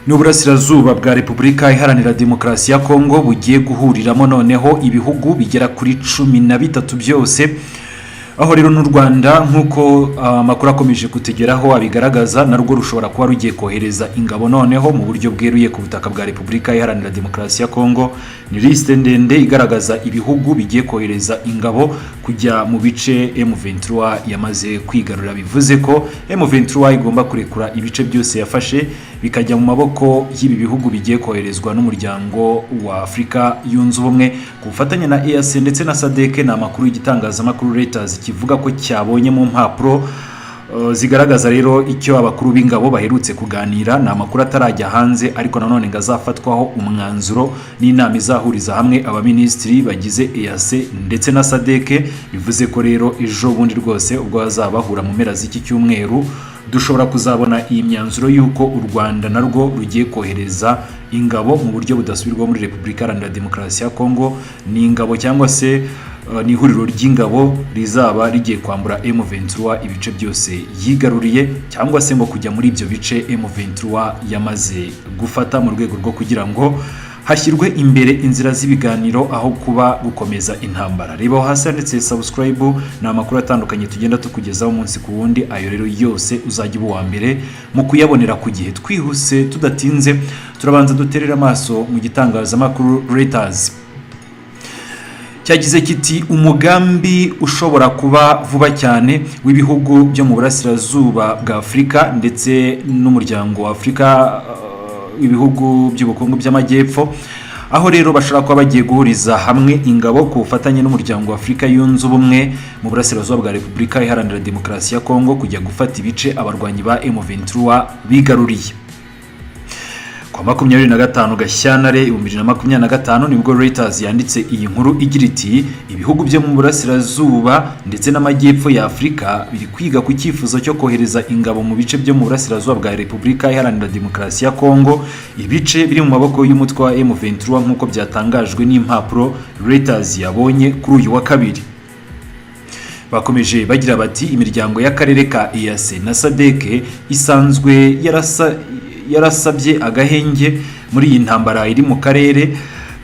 N'uburasirazuba bwa Repubulika Iharanira Demokarasi ya Kongo bugiye guhuriramo noneho ibihugu bigera kuri 13 byose, aho rero n'u Rwanda, nk'uko amakuru akomeje kutugeraho abigaragaza, narwo rushobora kuba rugiye kohereza ingabo noneho mu buryo bweruye ku butaka bwa Repubulika Iharanira Demokarasi ya Kongo. Ni lisite ndende igaragaza ibihugu bigiye kohereza ingabo kujya mu bice M23 yamaze kwigarurira. Bivuze ko M23 igomba kurekura ibice byose yafashe, bikajya mu maboko y'ibi bihugu bigiye koherezwa n'Umuryango wa Afurika Yunze Ubumwe ku bufatanye na EAC ndetse na SADC. Ni amakuru y'igitangazamakuru Reuters kivuga ko cyabonye mu mpapuro zigaragaza rero icyo abakuru b'ingabo baherutse kuganira. Ni amakuru atarajya hanze, ariko nanone ngo azafatwaho umwanzuro n'inama izahuriza hamwe abaminisitiri bagize EAC ndetse na SADC. Bivuze ko rero ejo bundi rwose, ubwo bazaba bahura mu mpera z'iki cyumweru, dushobora kuzabona iyi myanzuro y'uko u Rwanda narwo rugiye kohereza ingabo mu buryo budasubirwaho muri Repubulika Iharanira Demokarasi ya Kongo. Ni ingabo cyangwa se ni ihuriro ry'ingabo rizaba rigiye kwambura M23 ibice byose yigaruriye, cyangwa se ngo kujya muri ibyo bice M23 yamaze gufata, mu rwego rwo kugira ngo hashyirwe imbere inzira z'ibiganiro aho kuba gukomeza intambara. Reba aho hasi handitse subscribe. Ni amakuru atandukanye tugenda tukugezaho umunsi ku wundi. Ayo rero yose uzajya uba uwa mbere mu kuyabonera ku gihe. Twihuse tudatinze, turabanza duterere amaso mu gitangazamakuru Reuters. Cyagize kiti: "Umugambi ushobora kuba vuba cyane w'ibihugu byo mu burasirazuba bwa Afurika ndetse n'Umuryango wa Afurika ibihugu by'ubukungu by'amajyepfo, aho rero bashobora kuba bagiye guhuriza hamwe ingabo ku bufatanye n'Umuryango wa Afurika Yunze Ubumwe mu burasirazuba bwa Repubulika Iharanira Demokarasi ya Kongo, kujya gufata ibice abarwanyi ba M23 bigaruriye." Kwa 25 Gashyantare 2025 nibwo Reuters yanditse iyi nkuru igira iti: "Ibihugu byo mu burasirazuba ndetse n'amajyepfo ya Afurika biri kwiga ku cyifuzo cyo kohereza ingabo mu bice byo mu burasirazuba bwa Repubulika Iharanira Demokarasi ya Kongo, ibice biri mu maboko y'umutwe wa M23, nk'uko byatangajwe n'impapuro Reuters yabonye kuri uyu wa kabiri." Bakomeje bagira bati: "Imiryango y'akarere ka EAC na SADC isanzwe yarasabye agahenge muri iyi ntambara iri mu karere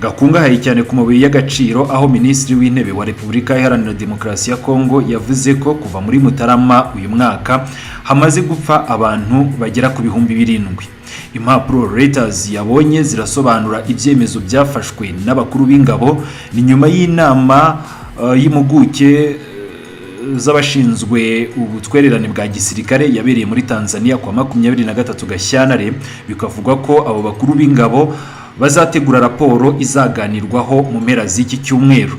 gakungahaye cyane ku mabuye y'agaciro, aho Minisitiri w'Intebe wa Repubulika Iharanira Demokarasi ya Kongo yavuze ko kuva muri Mutarama uyu mwaka hamaze gupfa abantu bagera ku 7000." Impapuro Reuters yabonye zirasobanura ibyemezo byafashwe n'abakuru b'ingabo. Ni nyuma y'inama y'impuguke z'abashinzwe ubutwererane bwa gisirikare yabereye muri Tanzania kuwa 23 Gashyantare. Bikavugwa ko abo bakuru b'ingabo bazategura raporo izaganirwaho mu mpera z'iki cyumweru.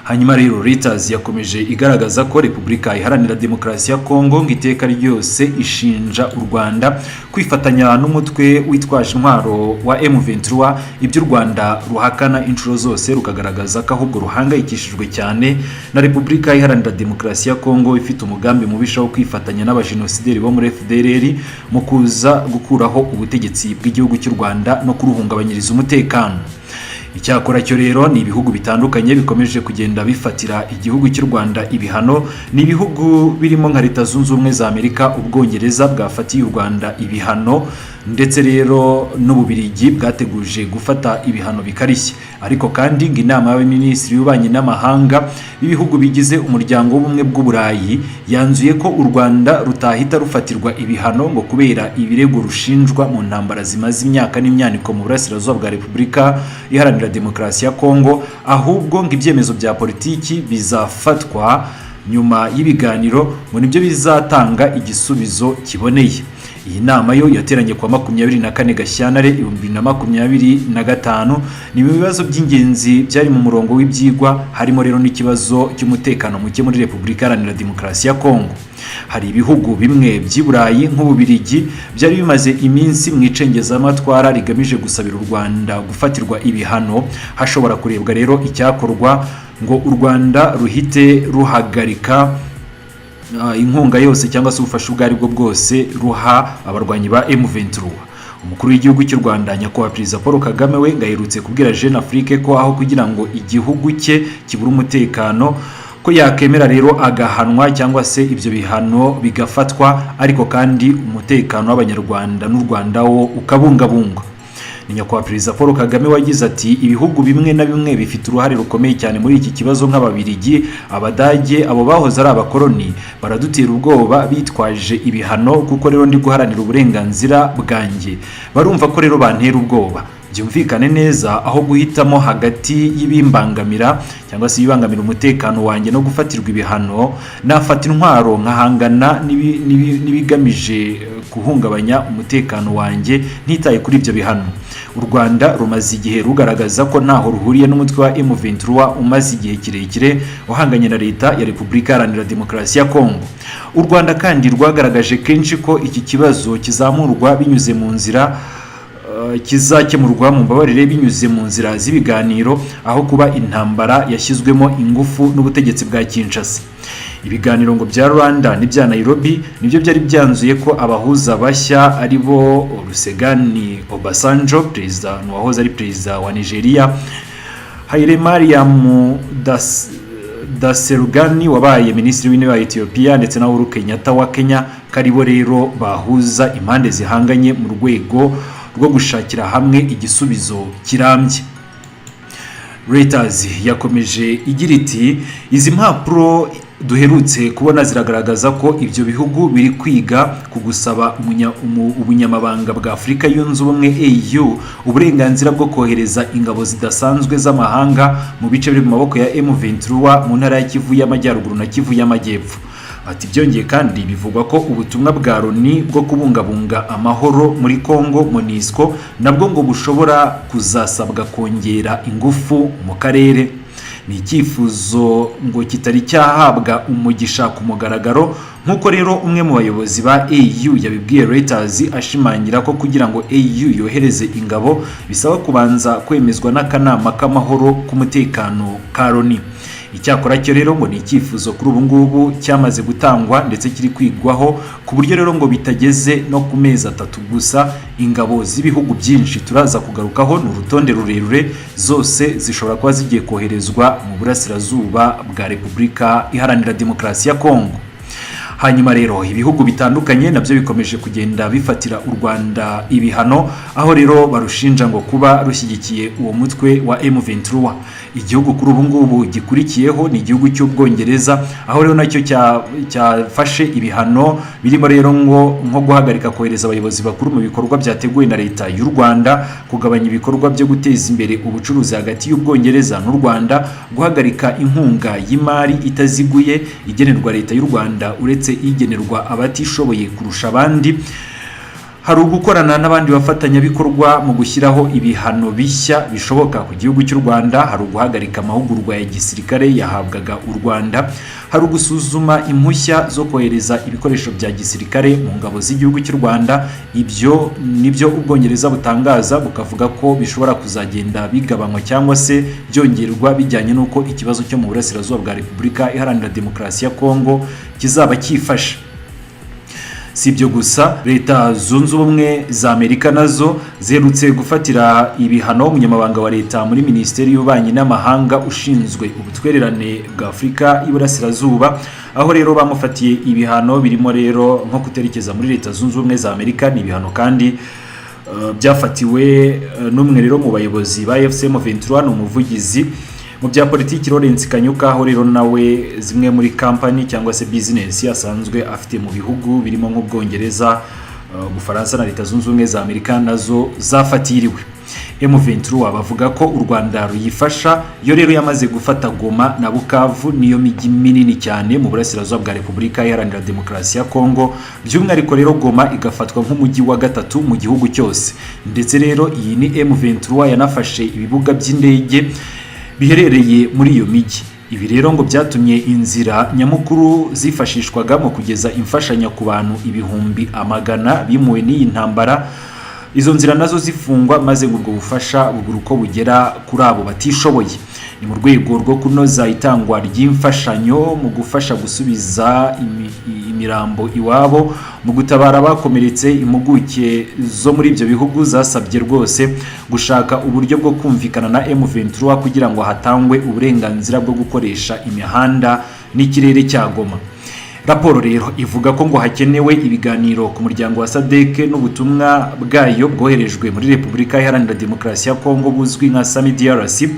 Hanyuma rero Reuters yakomeje igaragaza ko Repubulika Iharanira Demokarasi ya Kongo ngo iteka ryose ishinja u Rwanda kwifatanya n'umutwe witwaje intwaro wa M23, ibyo u Rwanda ruhakana inshuro zose, rukagaragaza ko ahubwo ruhangayikishijwe cyane na Repubulika Iharanira Demokarasi ya Kongo ifite umugambi mubisha wo kwifatanya n'abajenosideri bo muri FDLR mu kuza gukuraho ubutegetsi bw'igihugu cy'u Rwanda no kuruhungabanyiriza umutekano. Icyakora cyo rero ni ibihugu bitandukanye bikomeje kugenda bifatira igihugu cy'u Rwanda ibihano. Ni ibihugu birimo nka Leta Zunze Ubumwe za Amerika, Ubwongereza bwafatiye u Rwanda ibihano, ndetse rero n'Ububirigi bwateguje gufata ibihano bikarishye. Ariko kandi ngo inama y'abaminisitiri y'ububanyi n'amahanga b'ibihugu bigize Umuryango w'Ubumwe bw'Uburayi yanzuye ko u Rwanda rutahita rufatirwa ibihano ngo kubera ibirego rushinjwa mu ntambara zimaze imyaka n'imyaniko mu burasirazuba bwa Repubulika Iharanira Demokarasi ya Kongo, ahubwo ngo ibyemezo bya politiki bizafatwa nyuma y'ibiganiro ngo nibyo bizatanga igisubizo kiboneye. Iyi nama yo yateranye kuwa 24 Gashyantare 2025. Ni mu bibazo by'ingenzi byari mu murongo w'ibyigwa harimo rero n'ikibazo cy'umutekano muke muri Repubulika Iharanira Demokarasi ya Kongo. Hari ibihugu bimwe by'i Burayi nk'Ububirigi byari bimaze iminsi mu icengezamatwara rigamije gusabira u Rwanda gufatirwa ibihano. Hashobora kurebwa rero icyakorwa ngo u Rwanda ruhite ruhagarika inkunga yose cyangwa se ubufasha ubwo aribwo bwose ruha abarwanyi ba M23. Umukuru w'igihugu cy'u Rwanda, Nyakubahwa Perezida Paul Kagame, we ngo aherutse kubwira Jeune Afrique ko aho kugira ngo igihugu cye kibure umutekano ko yakemera rero agahanwa cyangwa se ibyo bihano bigafatwa, ariko kandi umutekano w'Abanyarwanda n'u Rwanda wo ukabungabungwa. Ni Nyakubahwa Perezida Paul Kagame wagize ati: "Ibihugu bimwe na bimwe bifite uruhare rukomeye cyane muri iki kibazo, nk'Ababirigi, Abadage, abo bahoze ari abakoloni, baradutera ubwoba bitwaje ibihano. Kuko rero ndi guharanira uburenganzira bwanjye, barumva ko rero bantera ubwoba. Byumvikane neza, aho guhitamo hagati y'ibimbangamira cyangwa se ibibangamira umutekano wanjye no gufatirwa ibihano, nafata intwaro nkahangana n'ibigamije guhungabanya umutekano wanjye, ntitaye kuri ibyo bihano." U Rwanda rumaze igihe rugaragaza ko ntaho ruhuriye n'umutwe wa M23 umaze igihe kirekire uhanganye na Leta ya Repubulika Iharanira Demokarasi ya Kongo. U Rwanda kandi rwagaragaje kenshi ko iki kibazo kizamurwa binyuze mu nzira kizakemurwa, mu mbabarire, binyuze mu nzira z'ibiganiro aho kuba intambara yashyizwemo ingufu n'ubutegetsi bwa Kinshasa. Ibiganiro ngo bya Rwanda n'ibya Nairobi nibyo byari byanzuye ko abahuza bashya ari bo Olusegun Obasanjo, perezida wahoze ari perezida wa Nigeria, Hailemariam Desalegn wabaye minisitiri w'intebe wa Ethiopia, ndetse na Uhuru Kenyatta wa Kenya, ko aribo rero bahuza impande zihanganye mu rwego rwo gushakira hamwe igisubizo kirambye. Reuters yakomeje igira iti: "Izi mpapuro duherutse kubona ziragaragaza ko ibyo bihugu biri kwiga ku gusaba ubunyamabanga bwa Afurika Yunze Ubumwe, AU, uburenganzira bwo kohereza ingabo zidasanzwe z'amahanga mu bice biri mu maboko ya M23 mu ntara ya Kivu y'Amajyaruguru na Kivu y'Amajyepfo." Ati: "Byongeye kandi, bivugwa ko ubutumwa bwa Loni bwo kubungabunga amahoro muri Congo, MONUSCO, nabwo ngo bushobora kuzasabwa kongera ingufu mu karere. Ni icyifuzo ngo kitari cyahabwa umugisha ku mugaragaro, nk'uko rero umwe mu bayobozi ba AU yabibwiye Reuters, ashimangira ko kugira ngo AU yohereze ingabo bisaba kubanza kwemezwa n'akanama k'amahoro k'umutekano ka Loni. Icyakora cyo rero ngo ni icyifuzo kuri ubu ngubu cyamaze gutangwa ndetse kiri kwigwaho, ku buryo rero ngo bitageze no ku mezi 3 gusa, ingabo z'ibihugu byinshi turaza kugarukaho, ni urutonde rurerure, zose zishobora kuba zigiye koherezwa mu burasirazuba bwa Repubulika Iharanira Demokarasi ya Kongo. Hanyuma rero ibihugu bitandukanye nabyo bikomeje kugenda bifatira u Rwanda ibihano, aho rero barushinja ngo kuba rushyigikiye uwo mutwe wa M23. Igihugu kuri ubu ngubu gikurikiyeho ni igihugu cy'Ubwongereza, aho rero nacyo cyafashe ibihano birimo rero ngo nko guhagarika kohereza abayobozi bakuru mu bikorwa byateguwe na Leta y'u Rwanda, kugabanya ibikorwa byo guteza imbere ubucuruzi hagati y'Ubwongereza n'u Rwanda, guhagarika inkunga y'imari itaziguye igenerwa Leta y'u Rwanda uretse igenerwa abatishoboye kurusha abandi. Hari ugukorana n'abandi bafatanyabikorwa mu gushyiraho ibihano bishya bishoboka ku gihugu cy'u Rwanda. Hari uguhagarika amahugurwa ya gisirikare yahabwaga u Rwanda. Hari ugusuzuma impushya zo kohereza ibikoresho bya gisirikare mu ngabo z'igihugu cy'u Rwanda. Ibyo nibyo Ubwongereza butangaza, bukavuga ko bishobora kuzagenda bigabanywa cyangwa se byongerwa bijyanye n'uko ikibazo cyo mu burasirazuba bwa Repubulika Iharanira Demokarasi ya Kongo kizaba cyifashe. Si ibyo gusa, Leta Zunze Ubumwe za Amerika nazo ziherutse gufatira ibihano umunyamabanga wa leta muri Minisiteri y'Ububanyi n'Amahanga ushinzwe ubutwererane bwa Afurika y'Iburasirazuba, aho rero bamufatiye ibihano birimo rero nko kuterekeza muri Leta Zunze Ubumwe za Amerika. Ni ibihano kandi byafatiwe n'umwe rero mu bayobozi ba AFC M23, ni umuvugizi mu bya politiki Lawrence Kanyuka, aho rero nawe zimwe muri kampani cyangwa se bizinesi asanzwe afite mu bihugu birimo nk'Ubwongereza, Ubufaransa na Leta Zunze Ubumwe za Amerika nazo zafatiriwe. M23 bavuga ko u Rwanda ruyifasha, yo rero yamaze gufata Goma na Bukavu, niyo mijyi minini cyane mu burasirazuba bwa Repubulika Iharanira Demokarasi ya Kongo. By'umwihariko rero Goma igafatwa nk'umujyi wa gatatu mu gihugu cyose. Ndetse rero iyi ni M23 yanafashe ibibuga by'indege biherereye muri iyo mijyi. Ibi rero ngo byatumye inzira nyamukuru zifashishwaga mu kugeza imfashanyo ku bantu ibihumbi amagana bimuwe n'iyi ntambara, izo nzira nazo zifungwa, maze ngo ubwo bufasha bubura uko bugera kuri abo batishoboye. Ni mu rwego rwo kunoza itangwa ry'imfashanyo, mu gufasha gusubiza imirambo iwabo, mu gutabara abakomeretse. Impuguke zo muri ibyo bihugu zasabye rwose gushaka uburyo bwo kumvikana na M23 kugira ngo hatangwe uburenganzira bwo gukoresha imihanda n'ikirere cya Goma. Raporo rero ivuga ko ngo hakenewe ibiganiro ku muryango wa SADC n'ubutumwa bwayo bwoherejwe muri Repubulika Iharanira Demokarasi ya Kongo buzwi nka SAMIDRC,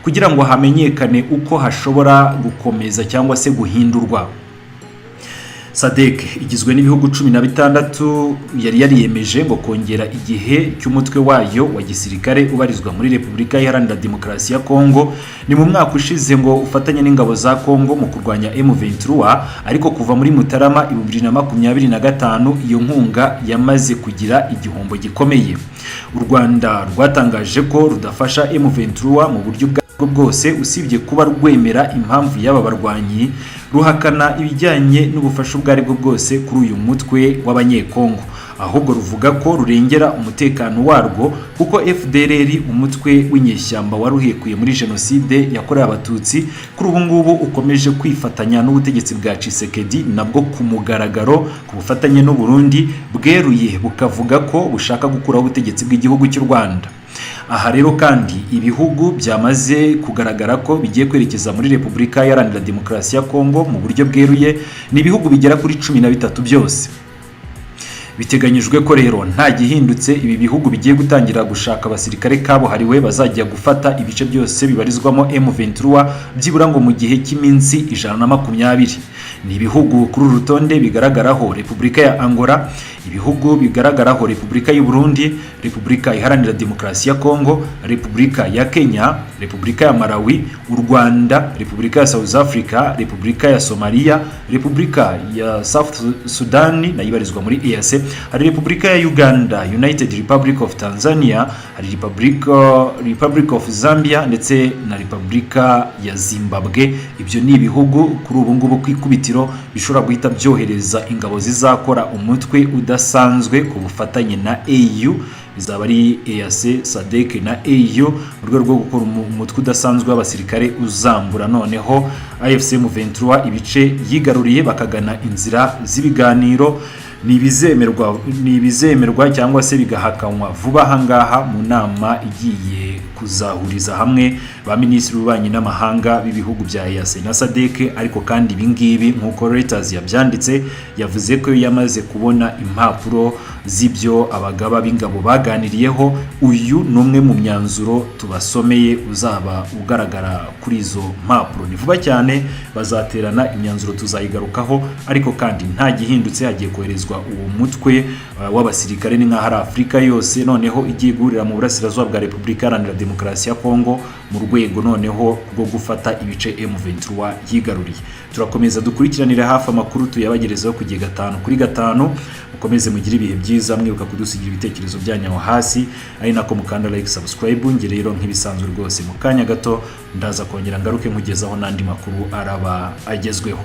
kugira ngo hamenyekane uko hashobora gukomeza cyangwa se guhindurwa. SADC igizwe n'ibihugu 16 yari yariyemeje ngo kongera igihe cy'umutwe wayo wa gisirikare ubarizwa muri Repubulika Iharanira Demokarasi ya Kongo. Ni mu mwaka ushize ngo ufatanye n'ingabo za Kongo mu kurwanya M23, ariko kuva muri Mutarama 2025 iyo nkunga yamaze kugira igihombo gikomeye. U Rwanda rwatangaje ko rudafasha M23 mu buryo bwo bwose, usibye kuba rwemera impamvu y'aba barwanyi, ruhakana ibijyanye n'ubufasha ubwo ari bwo bwose kuri uyu mutwe w'Abanyekongo. Ahubwo ruvuga ko rurengera umutekano warwo, kuko FDLR, umutwe w'inyeshyamba waruhekuye muri Jenoside yakorewe Abatutsi, kuri ubu ngubu ukomeje kwifatanya n'ubutegetsi bwa Tshisekedi, nabwo ku mugaragaro, ku bufatanye n'u Burundi, bweruye bukavuga ko bushaka gukuraho ubutegetsi bw'igihugu cy'u Rwanda. Aha rero kandi ibihugu byamaze kugaragara ko bigiye kwerekeza muri Repubulika Iharanira Demokarasi ya Kongo mu buryo bweruye ni ibihugu bigera kuri 13 byose. Biteganyijwe ko rero nta gihindutse, ibi bihugu bigiye gutangira gushaka abasirikare kabuhariwe bazajya gufata ibice byose bibarizwamo M23, byibura ngo mu gihe cy'iminsi 120. Ni ibihugu kuri uru rutonde bigaragaraho Repubulika ya Angola, ibihugu bigaragaraho Repubulika y'u Burundi, Repubulika Iharanira Demokarasi ya Kongo, Repubulika ya Kenya, Repubulika ya Malawi, u Rwanda, Repubulika ya South Africa, Repubulika ya Somalia, Repubulika ya South Sudan nayo ibarizwa muri EAC, hari Repubulika ya Uganda, United Republic of Tanzania, hari Republic of Zambia ndetse na Repubulika ya Zimbabwe. Ibyo ni ibihugu kuri ubu ngubu ku ikubitiro bishobora guhita byohereza ingabo zizakora umutwe udasanzwe ku bufatanye na AU. Bizaba ari EAC, SADC na AU mu rwego rwo gukora umutwe udasanzwe w'abasirikare uzambura noneho AFC M23 ibice yigaruriye, bakagana inzira z'ibiganiro. Ni ibizemerwa cyangwa se bigahakanwa vuba aha ngaha mu nama igiye kuzahuriza hamwe ba minisitiri b'ububanyi n'amahanga b'ibihugu bya EAC na SADC. Ariko kandi ibi ngibi, nk'uko Reuters yabyanditse, yavuze ko yamaze kubona impapuro z'ibyo abagaba b'ingabo baganiriyeho, uyu ni umwe mu myanzuro tubasomeye uzaba ugaragara kuri izo mpapuro. Ni vuba cyane bazaterana, imyanzuro tuzayigarukaho. Ariko kandi nta gihindutse, hagiye koherezwa uwo mutwe w'abasirikare. Ni nk'aho ari Afurika yose noneho igiye guhurira mu burasirazuba bwa Repubulika Iharanira Demokarasi ya Kongo mu rwego noneho rwo gufata ibice M23 yigaruriye. Turakomeza dukurikiranire hafi amakuru, tuyabagerezaho ku gihe gatanu kuri gatanu. Mukomeze mugire ibihe byiza, mwibuka kudusigira ibitekerezo byanyu aho hasi, ari nako mukanda like, subscribe. Nge rero nk'ibisanzwe rwose, mu kanya gato ndaza kongera ngaruke nkugezaho n'andi makuru araba agezweho.